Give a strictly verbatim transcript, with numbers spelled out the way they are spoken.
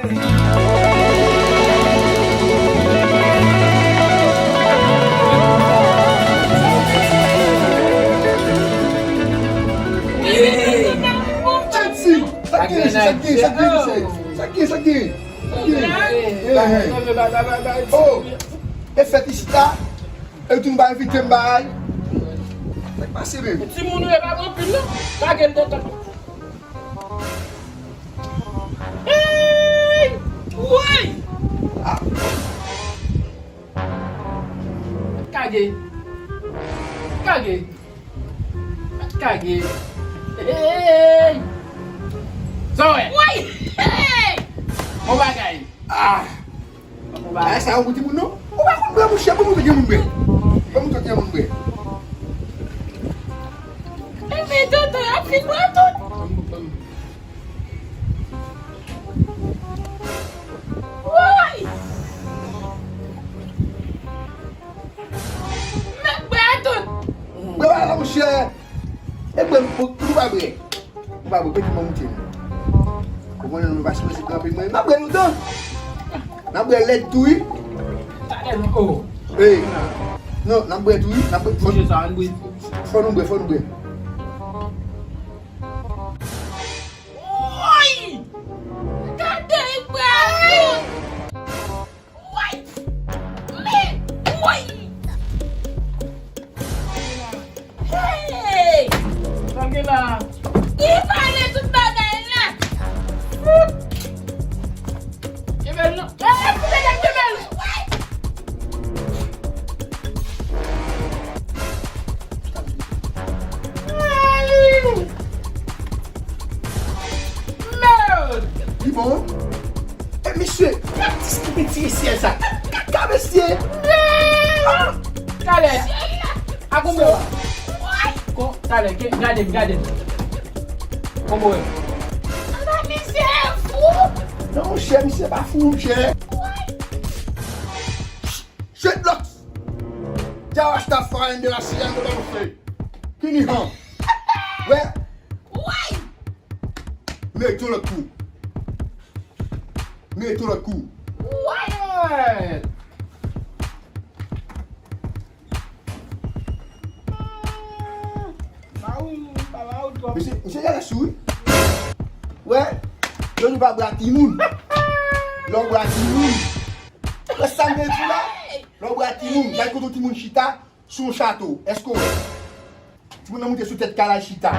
Hey! Sa k gen, sa k gen, sa k gen, sa k gen, sa k gen, sa k gen? Oh, e fèt isit la, e tou nou pa envite m bay. Sa k pase menm? Timoun yo pa anpil non. Pa gen de tan. Hey! Woy! Ah. Kage. Kage. Kage. Hey! Sa w wè? Woy! Hey! Bon bagay. Ah! Bon bagay. Ay, sa yon gouti moun non. Ou pa konn bwè, monchè, bon moun te gen moun bwè. Bon moun te gen moun bwè. Enben, tonton, y ap fin bwè tout. Woy! Mèt bwè tout. Bwè bagay la, monchè. E bwè m pou, pou pa bwè. Pou pa bwè, pete mwen moute. Pou mwen, nou pa sipoze kanpe mwen. N a bwè lontan. N a bwè lèd tou, wi. Talè nou, oh. Ey. Non, n a bwè tou, wi. N a bwè. Fò, fò nou bwè, fò nou bwè. Woy! Gade, bwè tout. Woy! Men, woy! Hey! Sa gen la? Li vale tout bagay la. Fout! Kebe l non. Eh, koupe tèt kebe l. Woy! Ay! Mèd! Li bon? E misye, gad ti ki tire syèl sa. Gad kaka mesye. Ah! Talè. A konbyen w a? Kon, talè, ke, gade m, gade m. Konbyen w ye? Ala misye fou. Non, monchè, misye pa fou, monchè. Dreadlocks. Jah Rastafari and the Rastafari. Kini han. Wè. Woy! Mete yon lòt kou. Mete yon lòt kou. Woy! Misye, misye genlè sou, wi. Wè, yo di pa bwè a timoun. Lè w bwè a timoun. Wè sa m te di la? Lè w bwè a timoun, gade kote yon timoun chita sou yon chato. Èske w wè? Timoun nan moute sou tèt kay la chita.